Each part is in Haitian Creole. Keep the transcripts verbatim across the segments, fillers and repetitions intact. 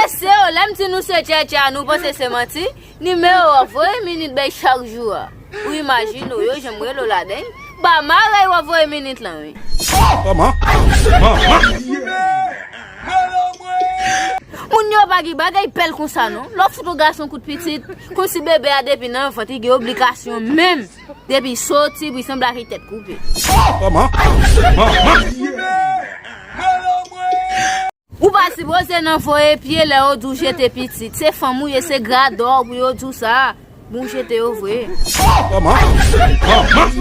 Se yo, lè m di nou se tchatcha, nou panse se manti? Nimewo w ap voye minit bay chak jou a. Ou imajine w, yo janm rele w ladan l? Ba marèy w ap voye minit lan, wi. Kòman? Kòman? Moun yo pa gen bagay bèl konsa non. Lè w fout yon gason kout pitit, konsi bebe a depi nan vant li gen obligasyon menm. Depi soti, pou sanble ak li tèt koupe. Kòman? Kòman? Ou pa sipoze nan voye pye lè yo di w jete pitit. Se fanm ou ye, se gradò w pou yo di w sa. Bon, jete yo vre. Kòman? Kòman?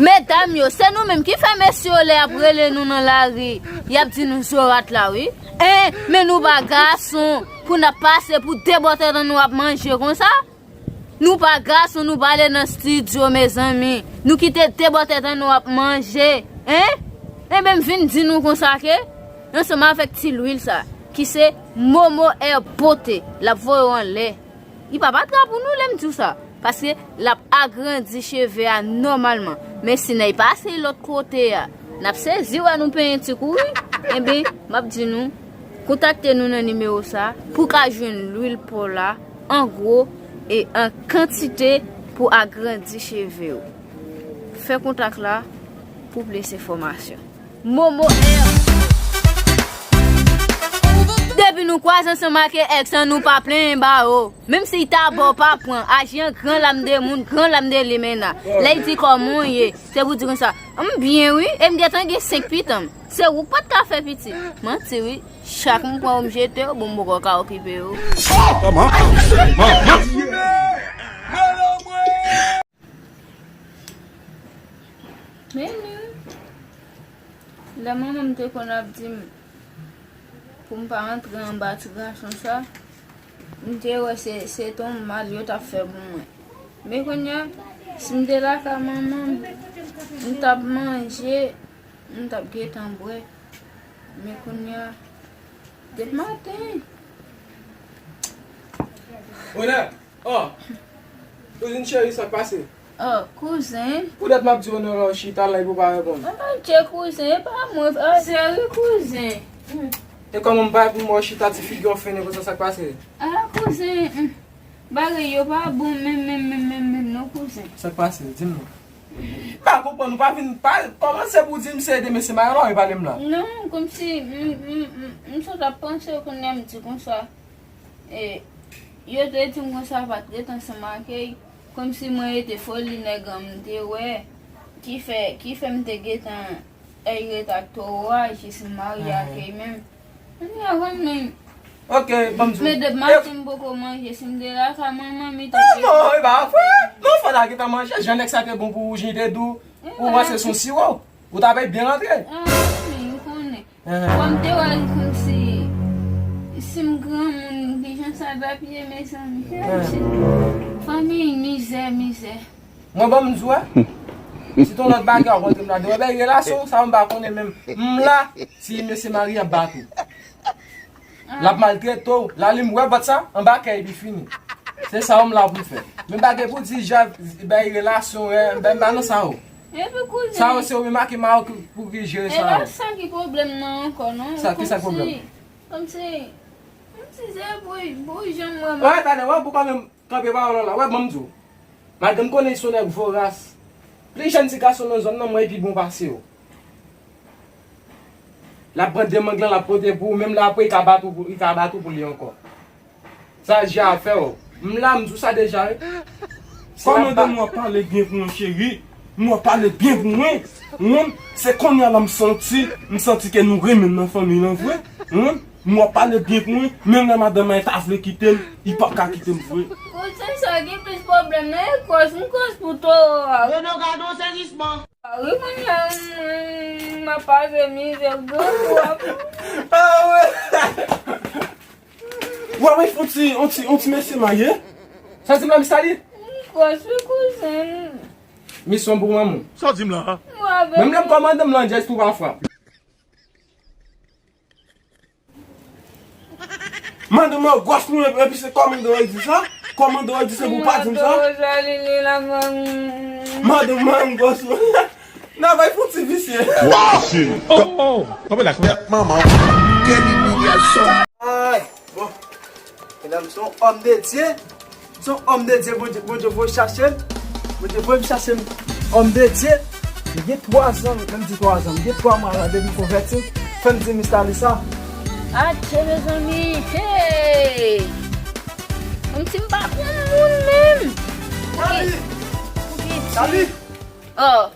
Medam yo, se nou menm ki fè mesye yo lè y ap rele nou nan lari, y ap di nou zorat la, wi. En, men nou pa gason pou n ap pase pou de bò tèt an nou ap manje konsa. Nou pa gason, nou pa ale nan estidyo, mezanmi. Nou kite de bò tèt an nou ap manje, en? Enben, m vin di nou konsa ke, ansanm avèk ti lwil sa, ki se Momo Hair Beauté, l ap voye w anlè. Li p ap atra pou nou lè m di w sa, paske l ap agrandi cheve a nòmalman. Men si nèg pase lòt kote a, n ap sezi wè nou penyen ti kouri. Enben, m ap di nou, kontakte nou nan nimewo sa pou w ka jwenn lwil po la an gwo e an kantite pou agrandi cheve w. Fè kontak la pou plis enfòmasyon. Momo Hair. Depi nou kwaze ansanm ak èks an, nou pa plenyen ba yo. Menm si l ta ba w, pa pran. Aji an gran lam de moun, gran lam de limena. Lè l di kòman w ye, se pou di konsa, m byen wi, e m gentan gen senk pitit. Se ou k pa t ka fè pitit. Manti wi. Chak m pran yo m jete yo, bon m poko ka okipe yo. Kòman? Kòman? Men li, lè manman m te konn ap di m pou m pa antre anba ti gason sa, m te wè se, se t on mal yo t ap fè pou mwen. Men kounye a, si m te lakay manman m, m t ap manje, m t ap gentan bwè. Men kounye a, depi maten. Onè! Oh! Kouzin cheri, sa k pase? Oh, kouzen. Poutèt m ap di w onè la, w chita la, epi w pa reponn. Oh, Bondye, kouzen, e pa mwen, oh, seri kouzen. E kòman m pa reponn, w chita, ti figi w fennen konsa, sa k pase? Ah, kouzen, hmm. Bagay yo pa bon menm, menm, menm, menm, menm, non, kouzen. Sa k pase? Di m non. M pa konprann, ou pa vin pa kòmanse pou di m se de mesye marye la w pale m la. Non, kòmsi m, m, m, m sot ap panse kounye a m di konsa. E, yo te di m konsa pa t ret ansanm ak Ey, kòmsi mwen rete foli nèg an m te wè, ki fè, ki fè m te gentan Ey ret ak towo a jis m marye ak Ey menm. Kounye a, ban m menm. Ok, ban m di w. Men depi maten m poko manje, si m te lakay manman m, li t ap... Ah non, e pa vre. Non, fò w ta gentan manje, jan nèg sa te bon pou ou, jan li te dou, ou panse se yon siwo. Ou ta pral byen rantre. Ah, men ou konnen. Bon, m te wè l kòmsi, si m granmoun, kijan sa va pye, mezanmi. Fanmi, mizè, mizè. Mwen, ban m di w, si t on lòt bagay w kontre m ladan, mwen bay relasyon sa, m pa konnen menm. M la, si mesye marye ap bat ou. L ap maltrete w. Lalim wè vant sa, anba kè epi fini. Se sa yo m la pou m fè. Men bagay pou di, ja, bay relasyon, eh, ben, m pa nan sa yo. Epi kouzen. Sa yo se yo menm ak Maroc pou ki jere sa yo. E pa sa ki pwoblèm nan ankò, non. Sa, ki sa pwoblèm? Kòmsi, kòmsi, kòmsi se pou, pou jan m wè. Wè, talè, wè, pou kanmenm kanpe pawòl la. Wè, ban m di w. Malgre m konnen se yon nèg voras. Plis jèn ti gason nan zòn nan, mwen pi bon pase yo. L ap pran de mang lan, l ap pote pou ou, menm lè apre, li ka bat ou, li ka bat ou pou li ankò. Sa Aji a fè w. M la, m di w sa deja, wi. Kòmandan, m w ap pale byen pou mwen, cheri. M w ap pale byen pou mwen. Wi, se kounye a la m santi, m santi ke nou renmen m nan fanmi lan vre. Wi, m w ap pale byen pou mwen. Menm lè madanm mwen ta vle kite m, li p ap ka kite m vre. Kouzen sa gen plis pwoblèm nan e kòz, m kòz pou towo a. Yo, nou gade yon sezisman. Wi, kounye a, m, m ap pase mizè, grangou ap. Ah, wè. Wè, wè, fon ti, on ti, on ti mesye marye. Sa di m la, misye li? M kwè se kouzen. Misyon pou manman. Sa w di m la, a? Menm lè m kòmandan m lan, jès tou pa frap. Mandan mwen gwòs nou, epi se kòmandan yo di sa? Kòmandan yo di se pou pa di m sa? Mandan mwen gwòs nou. Nan bay fouti visye. Wow! Oh, oh, oh. Kanpe la, kanpe la. Manman. Kè li Ay, bon. Medam, se yon òm de Dye. Se yon òm de Dye, Bondye, Bondye voye chache m. Bondye voye m chache m. Òm de Dye. M gen twa zan, menm di twa zan. M gen twa mwa la depi m konvèti. Fè m di Miss Talisa. Atche, mezanmi, che! Kòmsi m pa konn moun menm. Dali! Dali! Oh!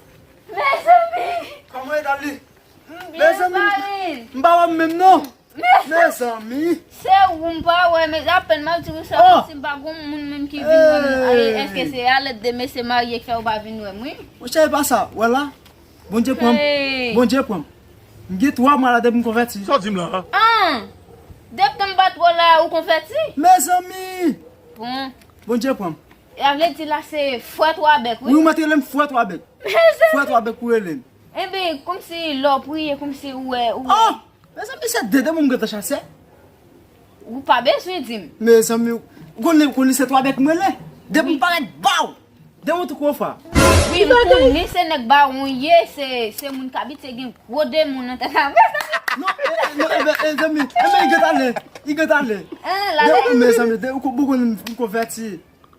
Mezanmi! Kòman w ye, Dali? M byen, Mezanmi, Parin. M pa wè m menm non. Mezanmi! Se ou m pa wè, men apèn m ap di ou sa, oh! Kòmsi m pa gon moun menm ki vin wè m. Hey! Èske se alèd de mesye marye k fè ou pa vin wè m, wi? Monchè, e pa sa. Wè la, Bondye pran m. Hey! Bondye pran m. M gen twa mwa la depi m konvèti. Sa w di m la? An! Depi tan m pa t wè w la, ou konvèti? Mezanmi! Bon. Bondye pran m. E a vle di la se frè Twabèk, wi. Wi, ou mèt rele m frè Twabèk. Mezanmi! Frè Twabèk pou rele m. Enben, kòmsi lè w priye, kòmsi ou wè, ou wè. Oh! Mezanmi, se de demon m gentan chase. Ou pa bezwen di m. Mezanmi, ou konnen, ou konnen se Twabèk mwen rele. Depi m parèt, baw! Depi m tou kou fwa. Wi, m konnen se nèg bawon ye, se, se moun k abitye gen gwo demon nan tèt la. Mezanmi! Non, e, e, non, e, e, zanmi, e, men, li gentan ale, li gentan ale. An, la, de, mezanmi, de, ou ko-, ou konnen m konvèti.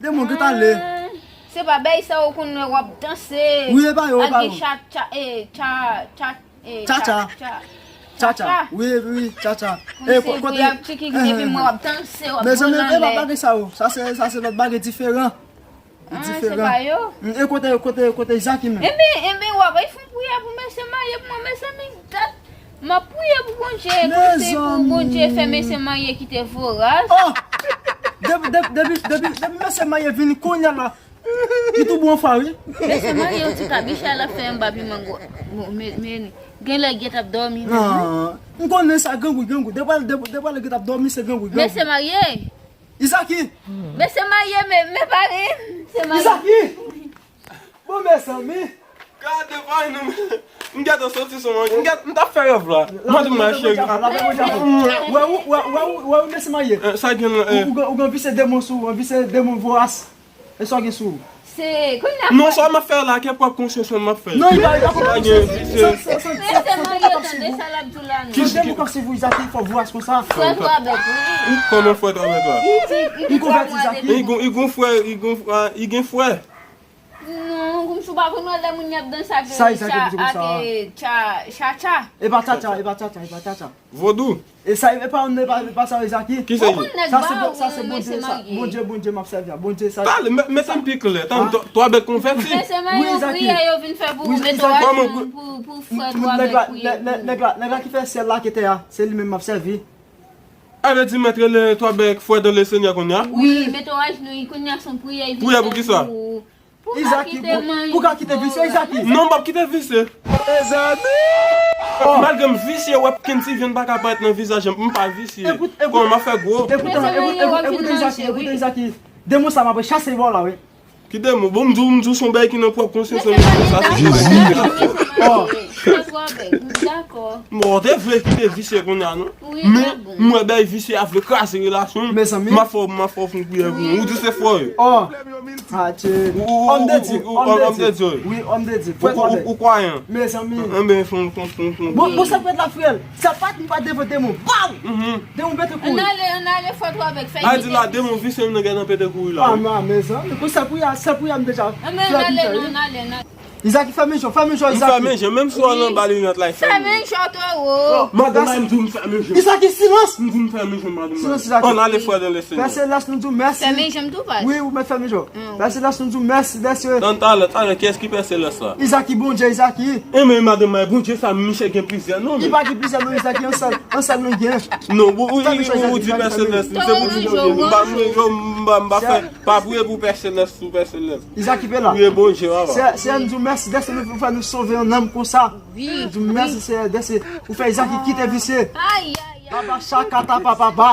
Demon, gentan ale. Ah, se pa bèy sa ou konn wè w ap danse. Wi, e pa yo, e pa yo. Ak gen cha, cha, e, cha, cha, e, cha, cha. Cha, cha. Cha, cha. Wi, wi, cha, cha. Kòmsi e, ko-, kote, y ap tchiki, epi mwen w ap danse, w ap voye anlè. Mezanmi, e pa bagay sa yo. Sa se, sa se lòt bagay diferan. Ah, se diferan. Pa yo? Mm, e kote, kote, kote Izaki menm? Enben, enben, w ap fè yon priyè pou mesye marye pou mwen, mezanmi, dat. M ap priye pou Bondye, kòmsi pou Bondye fè mesye marye kite voras. Oh! Depi, depi, depi, depi, depi mesye marye vini kounye a la, li tou bon fwa, wi. Mesye marye yon ti kabicha l ap fè anba piman gwo. Bon, men, men, genlè l gentan ap dòmi menm, wi. Non, m konnen sa, grangou, grangou. Depi, depi, depi l gentan ap dòmi, se grangou, grangou. Mesye marye. Izaki! Mesye marye, men, men pa gen, se marye. Izaki! Bon, mezanmi. Gade, pa nou. M gentan soti sou mwen. M gentan, m t ap fè rèv la. Mwen di mwen cheri. Wè ou, wè, wè ou, wè ou, mesye marye. Eh, sa gen, eh. Ou, ou gen, ou gen visye demon sou, ou gen visye demon voras. E sa w gen sou ou? Se, kounye a. Non, sa m ap fè la, ke pwòp konsyans mwen m ap fè. Non, li pa, li pa pwòp konsyans. Mesye marye, tande sa l ap di w la, non. Ki, ki demon k ap swiv ou, Izaki, fò voras konsa? Frè Twabèk, wi. Kòman frè Twabèk la? Li di, li di twa mwa depi. Li gon, li gon frè, li gon, ah, li gen frè. Non, kòmsi w pa konn wè lè moun y ap danse ak, sa, Izaki, ak, eh, cha, cha, cha. E pa cha, cha, e pa cha, cha, e pa cha, cha. Vodou. E sa, e pa, e pa, e pa sa, Izaki. Ki se li? Sa se, sa se Bondye, sa, Bondye, Bondye m ap sèvi a. Bondye, sa. Talè, mete m pi klè. Tann, Twabèk konvèti. Mesye marye, wi, Izaki. Priye yo vin fè pou ou, mete w pou, pou frè Twabèk priye pou ou. Nèg la, nèg la ki fè syèl la ak tè a, se li menm m ap sèvi. A vle di mèt rele Twabèk frè dans le Seigneur kounye a? Wi, mete w ajnou, kounye a se yon priyè. Priyè pou kisa? Pou ka kite manje. Pou ka kite visye, Izaki. Non, m p ap kite visye. Mezanmi! Malgre m visye, w ap kenn ti vyann pa ka parèt nan vizaj mwen, m pa visye. Kòman m ap fè gwo? Ekoute, ekoute, ekoute, Izaki, ekoute, Izaki. Demon sa m ap chase bò la, wi. Ki demon? Bon, m di w, m di w se yon bagay ki nan pwòp konsyans mwen. Sa se... Jezi. M wè w te vle kite visye kounye a, non? Men, m wè bagay visye a vle kraze relasyon. M ap fè w, m ap fè w fè yon priyè pou mwen. Ou di se frè w ye. Atye. Ou, ou, ou, ou, ou, òm de Dye. Wi, òm de Dye. Ou, ou, ou kwayan. Mezanmi. Enben, fon, fon, fon, fon. Bon, bon, sa fèt la, frè. Sa pa t, m pa devan demon. Baw! Demon pete kouri. Ann ale, ann ale, frè Twabèk, fè. A di la, demon visye m nan gentan pete kouri la, wi. Ah, mezanmi, pou sa priyè, sa priyè m deja fè. Ann ale, non, ann ale, ann ale. Izaki, fèmen je w, fèmen je w, Izaki. M fèmen je w, menm si w al anba linèt la, fèmen je w. Fèmen je w, towo. Madanm, m di w m fèmen je w. Izaki, silans. M di w m fèmen je w, madanm. Silans, Izaki. Ann ale, frè dans le Seigneur. Pè Selès, nou di w mèsi. Fèmen je m tou, pa. Wi, ou mèt fèmen je w. Pè Selès, nou di w mèsi, mèsi. Tann talè, talè, kiyès ki Pè Selès la? Izaki, Bondye, Izaki. Enben, madanm, Bondye sa, misye gen plizyè non. Li pa gen plizyè non, Izaki, yon sèl, yon sèl non gen. Non, ou, ou, ou, ou di Pè Selès, se pou di Bondye. M pa, m, yo, m pa, m pa fè, pa priye pou Pè Selès, pou Pè Selès. Izaki pe la. Priye Bondye, papa. Seyè, Seyè, m di w mèsi dèske nou fè nou sove yon nanm konsa. M di w mèsi, Seyè, dèske ou fè Izaki kite visye. Ay, ay, ay. Papa chakata, papa ba.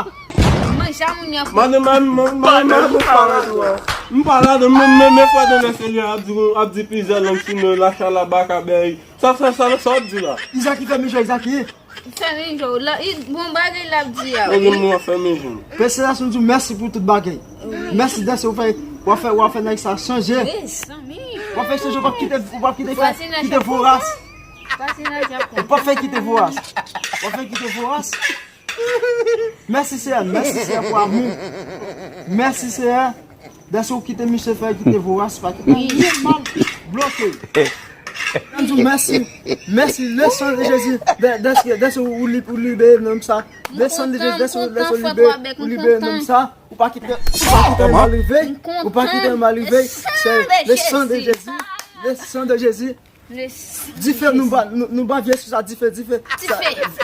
Manje a moun yo. Madanm, madanm, madanm, madanm, m pa ladan, m pa ladan, men, men, men frè dans le Seigneur ap di, ap di plizyè lang sou mwen, lachalabaka, bèy. Sa, sa, sa, sa w ap di la? Izaki fèmen je w, Izaki. Fèmen je w la, bon bagay l ap di a, wi. Mwen, mwen fèmen je m. Pè Selès, nou di w mèsi pou tout bagay. Mèsi dèske w fè, w ap fè, w ap fè nèg sa chanje. Wi, zanmi. W ap fè chanje, w p ap kite, w p ap kite fè, kite voras. W p ap fè kite voras. W ap fè kite voras. Mèsi Seyè, mèsi Seyè pou amou. Mèsi Seyè. Dèske ou kite misye fè, kite voras, pa kite anyen mal bloke. Mwen di w mèsi. Mèsi, le sang de Jésus. Dè- Dèske dèske ou li- ou libere nonm sa. Le sang de Jésus, dèske dèske ou libere ou libere nonm sa. Ou pa kite ou pa kite anyen mal rive. Ou pa kite anyen mal rive. Se le sang de Jésus. Le sang de Jésus. Dife nou ba nou, nou ba vye sou sa, dife, dife. Sa-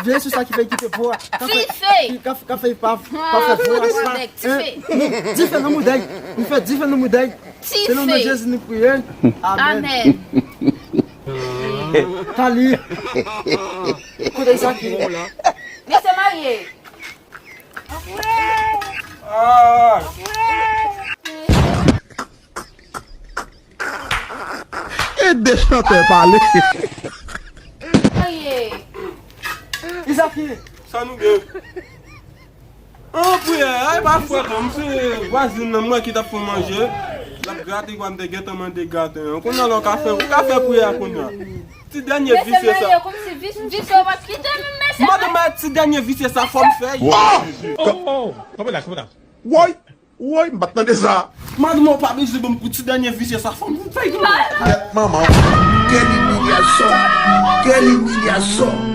Vye sou sa ki fè kite vo a. Ka fè Dife. Ka, ka fè pa pa fè vo a sa. Dife. Dife nan moudèy. Nou fè dife nan moudèy. Se nan non Jezi nou priye. Amen. Amen. Tali. Kote Zaki? Mesye marye. Ah. Ede chantè pale. Aye. Izaki. Sa nou gen? An priyè, ay pa fwèt non, m se vwazin nan mwen ki t ap fè manje. L ap grate kwa m te gentan mande graten an. Kounye a la w ka fè, ou ka fè priyè a kounye a. Ti dènye visye sa. Mesye marye kòmsi vis- visye w pa kite m, mesye. Madanm, ti dènye visye sa fò m fè. Wow! Oh, oh, oh. Kanpe la, kanpe la. Woy! Woy, m pa t tande sa. Madanm, ou pa bezwen ban m pou ti dènye visye sa fò m fè. Kèt manman. Quelle humiliation. Quelle humiliation.